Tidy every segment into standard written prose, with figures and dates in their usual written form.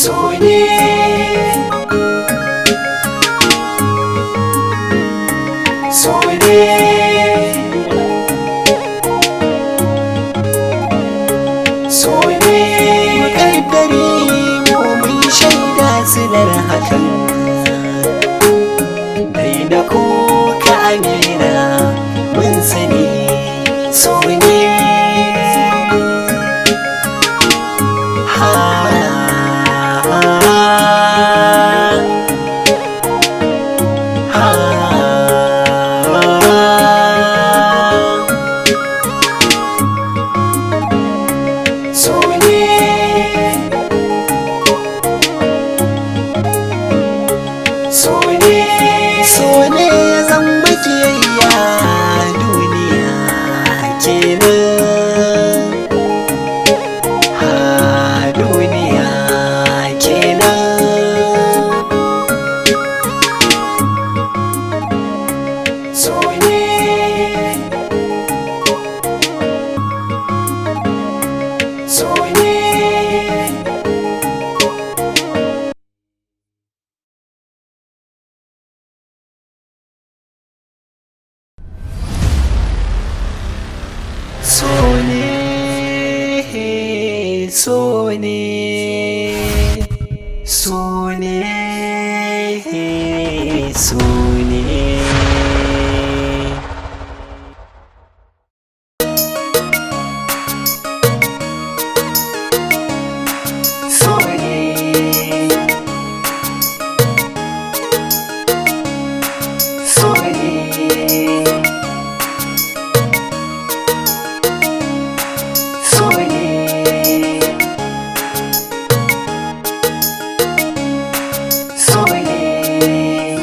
So ne, so ne, so ne. Muƙaddari mu mun shaida silar hakan. Daina kuka Amira, mun sani so ne. Ha, ha, ha. So ne, so ne, so ne ya zama kiyayya duniya kenan. Ha, duniya kenan. So ne, so ne. So ne, so ne, so ne, so ne. So ne, so ne, so ne, so ne.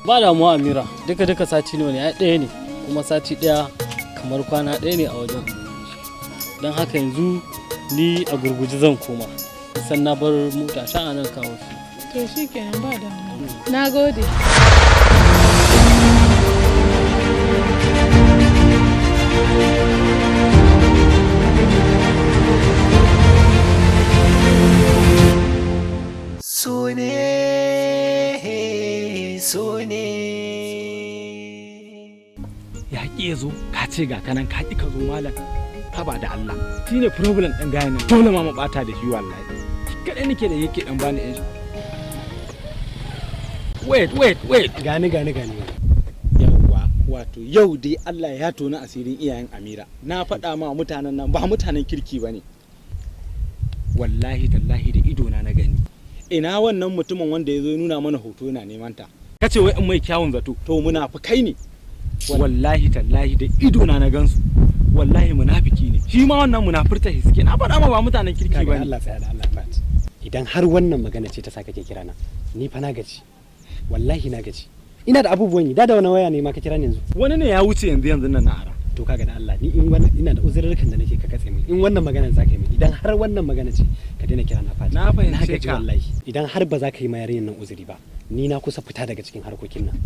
Ba damuwa Amira, duka duka sati nawa ne? Ai ɗaya ne, kuma sati ɗaya kamar kwana ɗaya ne a wajen Ubangiji. Don haka yanzu ni a gurguje zan koma, san na bar mota ta a nan kawo shi. To shi kenan, ba damuwa. Na gode. So ne, so ne. Ya ƙi ya zo, ka ce ga kanan ka ƙi ka zo. Malam, haba da Allah, shi ne problem ɗin gayan nan. Dole ma mu ɓata da shi wallahi. Shi kaɗai nake da yake ɗan bani yan. Wait, wait, wait. Gani, gani, gani. Yawwa, wato yau dai Allah ya tona asirin iyayen Amira. Na faɗa ma, mutanen nan ba mutanen kirki ba ne. Wallahi tallahi da idona na gani. Ina wannan mutumin wanda ya zo ya nuna mana hoto yana neman ta? Kace wai in mai kyawun zato, to munafukai ne. Wallahi tallahi da idona na gansu. Wallahi munafiki ne shi ma wannan, munafurta hiske. Na faɗa ma, ba mutanen kirki Kaga, ba ne. Allah, tsaya da Allah Fat. Idan har wannan magana ce ta sa kake kira na, ni fa na gaji. Wallahi na gaji. Ina da abubuwan yi, da da wani waya ne ma ka kira ni yanzu? Wani ne ya wuce yanzu yanzu nan na ara. To kaga, da Allah, ni in wannan ina da uzurrukan da nake, ka katse min. In wannan magana za ka yi min, idan har wannan magana ce, ka daina kira na Fat. Na fahimce Na gaji ka. wallahi. Idan har ba za ka yi ma yarinyar nan uzuri ba, ni na kusa fita daga cikin harkokin nan.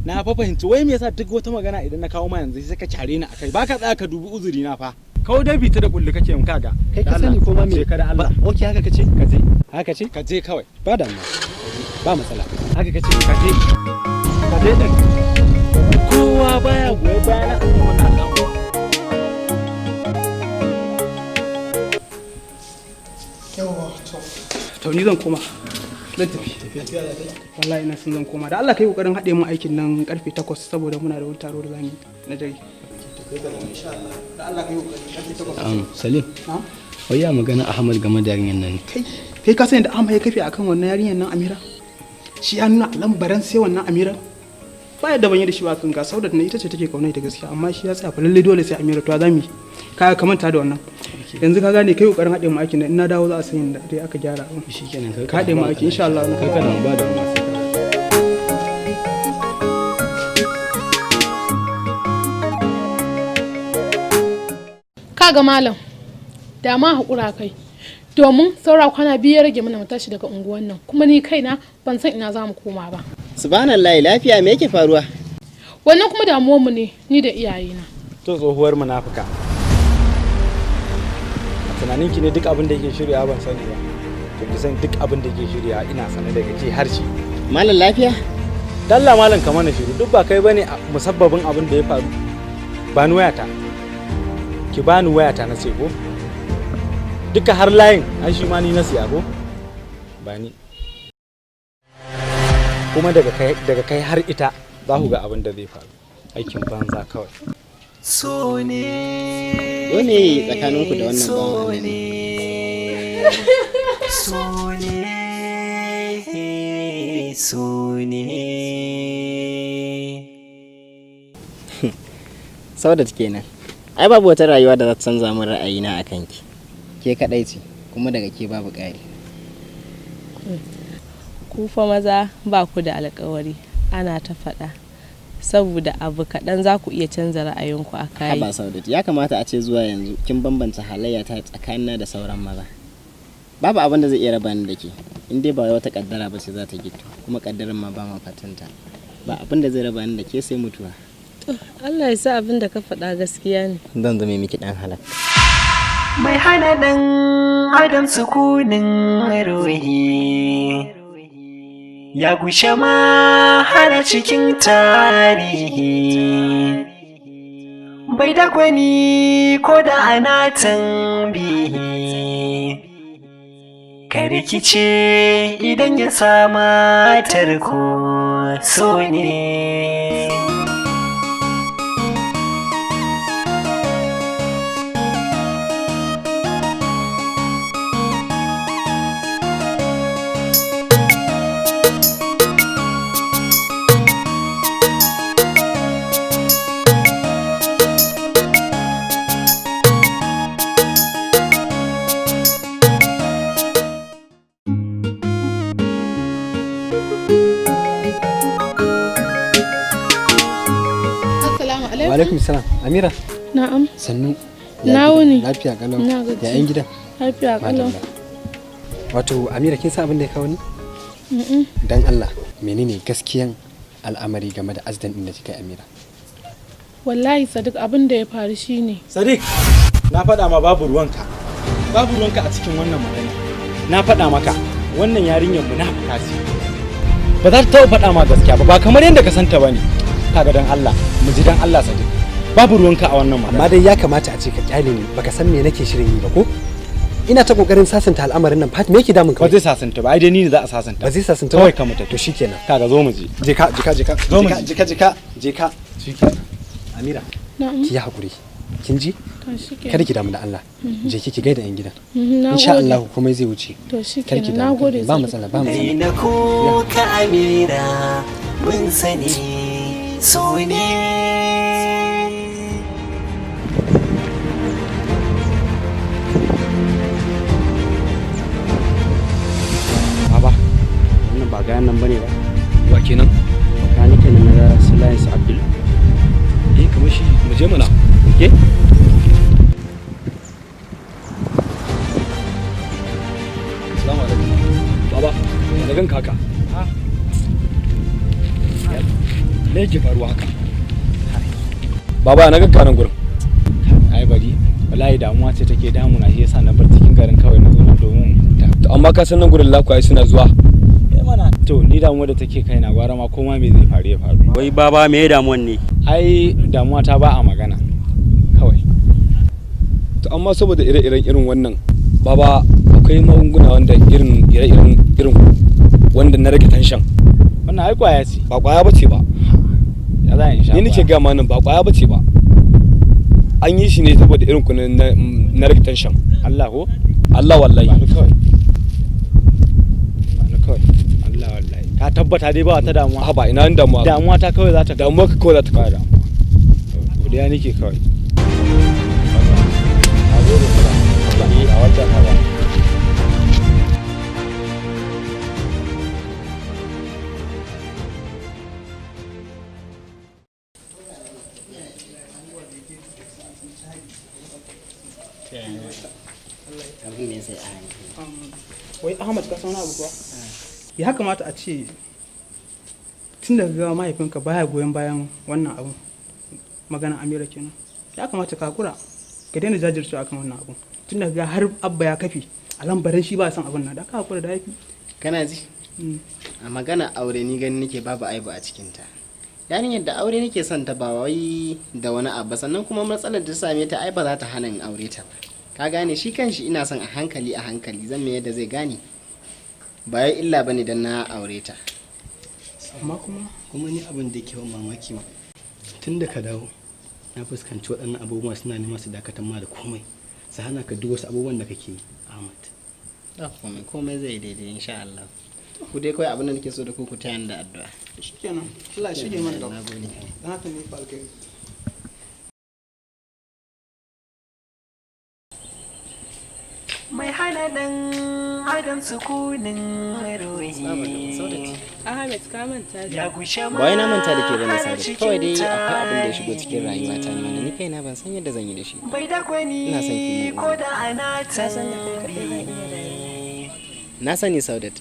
Na fa fahimci, wai me yasa duk wata magana idan na kawo ma yanzu sai ka kyare ni akai? Baka tsaya ka dubi uzuri na fa. Kawai dai bita da kulli kake mun, kaga. Kai ka sani ko ma me? Je ka da Allah. Ba, okay, haka kace? Ka je. Haka ce? Ka je kawai. Ba damuwa. Ba matsala. Haka kace? Ka je, ka je din. Kowa baya goye bayana akan wannan al'amari. Yawwa, to. To ni zan koma. Zan tafi. Wallahi ina son zan koma. Da Allah kai kokarin haɗe mun aikin nan karfe 8 saboda muna da wani taro da zamu yi na dare. Da Allah kai kokari karfe 8. Salim, Na'am. wai ya magana Ahmad game da yarinyar nan? Kai, kai ka san da Ahmad ya kafe akan wannan yarinyar nan Amira? Shi ya nuna lambaran sai wannan Amira. Ba yadda ban yi da shi ba kan ga Saudat ne, ita ce take kauna ita gaskiya, amma shi ya tsaya fa lalle dole sai Amira. To ya zamu yi? Ka ka manta da wannan. Yanzu ka gane, kai kokarin haɗe mu aikin nan, in na dawo za a san yadda dai aka gyara abin. Shikenan, kai Ka haɗe mu aiki insha Allah. Kai kana ba da masu. Kaga malam, Da ma haƙura kai. Domin saura kwana 2 ya rage mana mu tashi daga unguwan nan. Kuma ni kaina ban san ina za mu koma ba. Subhanallahi, lafiya, me yake faruwa? Wannan kuma damuwar mu ne ni da iyayena. To tsohuwar munafuka. A tunaninki ne duk abin da yake shirya ban sani ba. To ki san duk abin da yake shirya ina sane daga ke har shi. Malam, lafiya? Dalla malam ka mana shiru, duk ba kai bane musabbabin abin da ya faru. Ba ni wayata. Ki bani wayata na ce ko? Duka har layin ai shi ma ni na siya ko? Ba ni. Kuma daga kai har ita za ku ga abin da zai faru. Aikin banza kawai. So ne. Wani tsakaninku da wannan bawan Allah ne? So ne. So ne. Saudat kenan. Ai babu wata rayuwa da za ta canza min ra'ayina a kanki. Ke kadai ce, kuma daga ke babu ƙari. Ku fa maza ba ku da alkawari, ana ta faɗa. Saboda abu kaɗan za ku iya canza ra'ayinku a kai. Haba Saudat, ya kamata a ce zuwa yanzu kin bambanta halayya ta tsakanina da sauran maza. Babu abin da zai iya raba ni da ke, in dai ba wai wata kaddara ba ce za ta gitto, kuma kaddaran ma ba ma fatanta. Ba abin da zai raba ni da ke sai mutuwa. To, Allah ya sa abin da ka faɗa gaskiya ne. Zan zame miki dan halak. Mai hana ɗan adam sukunin ruhi ya gushe ma hana cikin tarihi, bai da gwani ko da ana tambihi, ka rikice idan ya sama tarko. So ne. Assalamu alaikum. Wa alaikum salam. Amira. Na'am. Sannu. Na wuni. Lafiya kalau. Na gaji. Ya yan gidan? Lafiya kalau. Madalla. Wato Amira, kin san abin da ya kawo ni? Mm-mm. Dan Allah, menene gaskiyan al'amari game da accident din da kika yi, Amira? Wallahi Sadiq, abin da ya faru shine. Sadiq, na faɗa ma babu ruwanka. Babu ruwanka a cikin wannan magana. Na faɗa maka wannan yarinyar munafuka ce. Ba za ta taɓa faɗa ma gaskiya ba, ba kamar yadda ka santa bane. Kaga dan Allah, mu ji dan Allah Sadiq. Babu ruwanka a wannan magana. Amma dai ya kamata a ce ka kyale ni, baka san me nake shirin yi ba ko? Ina ta kokarin sasanta al'amarin nan, Fat, me yake damun ka? Ba zai sasanta ba, ai dai ni ne za a sasanta. Ba zai sasanta ba. Kawai ka mutu. To shikenan. Kaga zo mu je. Je ka, je ka, je ka. Zo mu Je ka, je. je ka, je ka, je ka. Shikenan. Amira, Na'am. ki yi hakuri. Kin ji? To shikenan. Kada ki damu da Allah. Je ki ki gaida yan gidan. Mhm, na Insha gode. Allah komai zai wuce. To Kar ki shikenan, damu. na gode. Ba Sadiq. matsala, ba matsala. Daina kuka Amira, mun sani so ne. Baba, wannan ba gayan nan bane ba. Wa kenan? Makanike na na Sulayensu Abdul. Eh, kamar shi, mu je mana. Okay? Assalamu alaikum. Baba, ya na ganka haka? Me yake faruwa haka? Baba, ya na ganka nan gurin? Ai bari, wallahi damuwa ce take damuna, shi yasa na bar cikin garin kawai na zo nan domin in huta. To amma ka san nan gurin lakwaye suna zuwa. Eh mana, to ni damuwa da take kaina gwara ma koma me zai faru ya faru. Wai baba, me ya damuwan ne? Ai damuwa ta ba a magana. Kawai. To amma saboda ire-iren irin wannan, baba, akwai magunguna wanda irin ire-iren irin wanda na rage tension. Wannan ai kwaya ce. Ba kwaya bace ba. Ya za in sha Ni nake kwaya? ga ma nan ba kwaya bace ba. An yi shi ne saboda irin ku na rage tension. Allah ko? Allah wallahi. Ba ni kawai. Ba ni kawai. Allah wallahi. Ka tabbata dai ba wata damuwa. Haba, ina wani damuwa. Damuwa ta kawai za ta Damuwa ka kawai za ta ba kawo. damuwa. Godiya nake kawai. A gode maka. A wajen ka ba. Abin ne sai a hankali. Wai Ahmad, ka san wani abu kuwa? Ya kamata a ce tun da ga mahaifinka baya goyon bayan wannan abun, magana Amira kenan, ya kamata ka hakura, ka daina jajircewa akan wannan abun. Tun da ga har abba ya kafe a lambarin shi ba son abun nan, da ka hakura da haifi. Kana ji? A magana aure, ni gani nake babu aibu a cikinta. Yarinyar da aure nake son ta, ba wai da wani abu ba. Sannan kuma matsalar da ta same ta ai ba za ta hana in aure ta ba, ka gane? Shi kanshi ina son a hankali a hankali zan mai yadda zai gane ba ya illa bane dan na aure ta. Amma kuma Kuma ni abin da ke ban mamaki ma, tun da ka dawo na fuskanci waɗannan abubuwa suna neman su dakatar ma da komai, su hana ka duk wasu abubuwan da kake yi, Ahmad. Ba komai, komai zai daidai insha Allah. Ku dai kawai abin da nake so da ku, ku taya ni da addu'a. Shikenan, Allah ya shige mana gaba. Na gode. Dan haka ne fa alkhairi. Mai hana dan adam sukunin ruhi. Ahmed, ka manta da Ya gushe. Ba wai na manta da ke bane, Sadiq. Kawai dai akwai abin da ya shigo cikin rayuwata ne wanda ni kaina ban san yadda zan yi da shi ba. Bai da gwani. Ina son ki yi Ko da ana Zan iya rayuwa. Na sani, Saudat,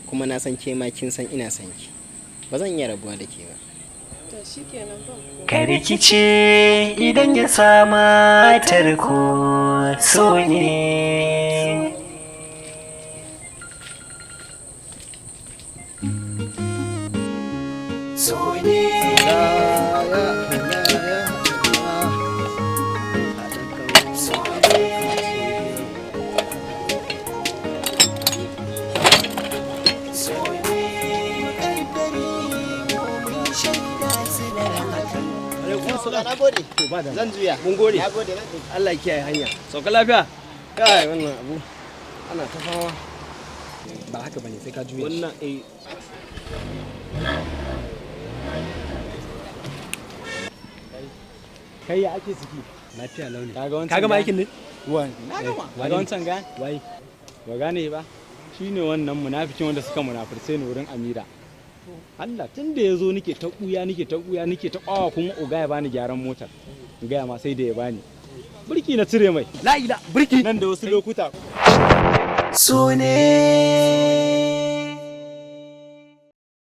kuma na san ke ma kin san ina son ki. Ba zan iya rabuwa da ke ba. To shikenan, ban komai. Ka rikice idan ya sama tarko, so ne. So ne. So ne. So ne. Muƙaddari mu mun shaida silar hakan. Na gode. Zan juya. Mun gode. Na gode, na gode. Allah ya kiyaye hanya. Sauka lafiya. Kai, wannan abu ana ta fama. Ba haka bane, sai ka juya shi. Wannan eh. Kai, ya ake ciki? Lafiya launi. Kaga wancan? Ka gama aikin ne? Wani na gama. Wani Kaga ne? wancan ga? Wai. Ba gane ba. Shine wannan munafikin wanda suka munafurce ni wurin Amira. Allah, tun da ya zo nake ta ɓuya, nake ta ɓuya, nake ta ƙwawa, kuma oga ya bani gyaran motar. In gaya ma, sai da ya bani birki na cire mai. La ila birki. Nan da wasu lokuta. So ne.